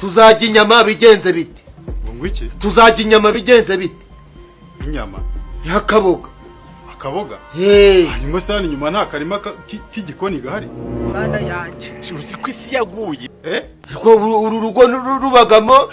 Tuzajya inyama bigenze bite? Ngo iki? Tuzajya inyama bigenze bite? Inyama? Y'akaboga. Akaboga? Hey. Hanyuma se hano inyuma nta karima k'igikoni gahari? Mana yanje, uzi ko isi yaguye? Eh. Ariko uru rugo rubagamo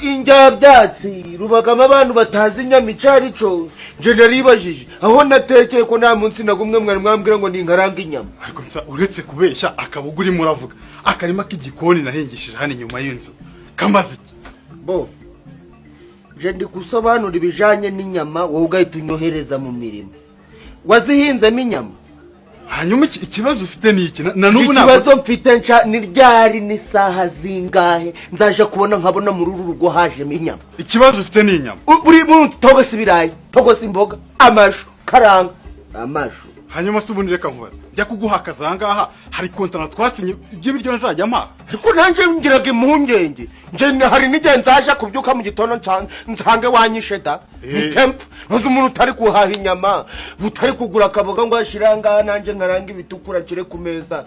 injyabyatsi, rubagamo abantu batazi inyama icyo ari cyo. Nje naribajije aho natekeye ko nta munsi na gumwe mwari mwambwira ngo ninkaranga inyama. Ariko nsa uretse kubeshya, akaboga urimo uravuga, akarima k'igikoni nahingishije hano inyuma y'inzu kamaze iki? Bo nje ndi gusobanura ibijanye n'inyama, wowe ugahita unyohereza mu mirimo wazihinzemo inyama. Hanyuma ikibazo ufite ni iki? Na n'ubu ntabwo Ikibazo mfite nca ni ryari n'isaha zingahe nzaje kubona nkabona muri uru rugo hajemo inyama? Ikibazo ufite ni inyama? Buri munsi togosa ibirayi, togosa imboga, amashu, karanga amashu. Hanyuma se ubundi reka nkubaze, njya kuguha akazi aha ngaha hari kontana twasinye by'ibiryo nzajya mpaha? Ariko nanjye ngiraga impungenge. Nje hari n'igihe nzaja kubyuka mu gitondo nsange wanyishe da. Nitempfa ntuzi umuntu utari guhaha inyama, utari kugura akaboga ngo ashire aha ngaha, nanjye nkaranga ibitukura nshyire ku meza.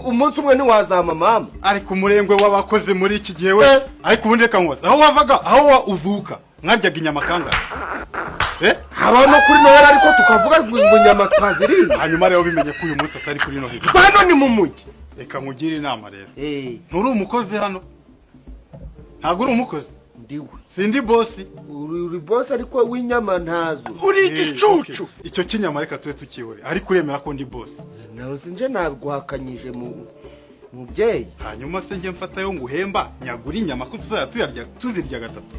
Umunsi umwe ntiwazama mama. Ariko umurengwe w'abakozi muri iki gihe we! Ariko ubundi reka nkubaze, aho wavaga, aho uvuka, mwaryaga inyama kangahe, eh? Haba no kuri Noheli, ariko tukavuga ngo inyama twaziriye. Hanyuma rero bimenye ko uyu munsi atari kuri Noheli. Hano ni mu mujyi. Reka nkugire inama rero. Nturi umukozi hano, ntabwo uri umukozi. Ndiwe. Sindi boss? Uri boss, ariko w'inyama ntazo. Uri igicucu. Okay. Icyo cy'inyama reka tube tukihore, ariko uremera ko ndi boss? Nawe sinje naguhakanyije mu mubyeyi. Hanyuma se njye mfatayo nguhemba nyagura inyama ko tuzajya tuyarya, tuzirya gatatu?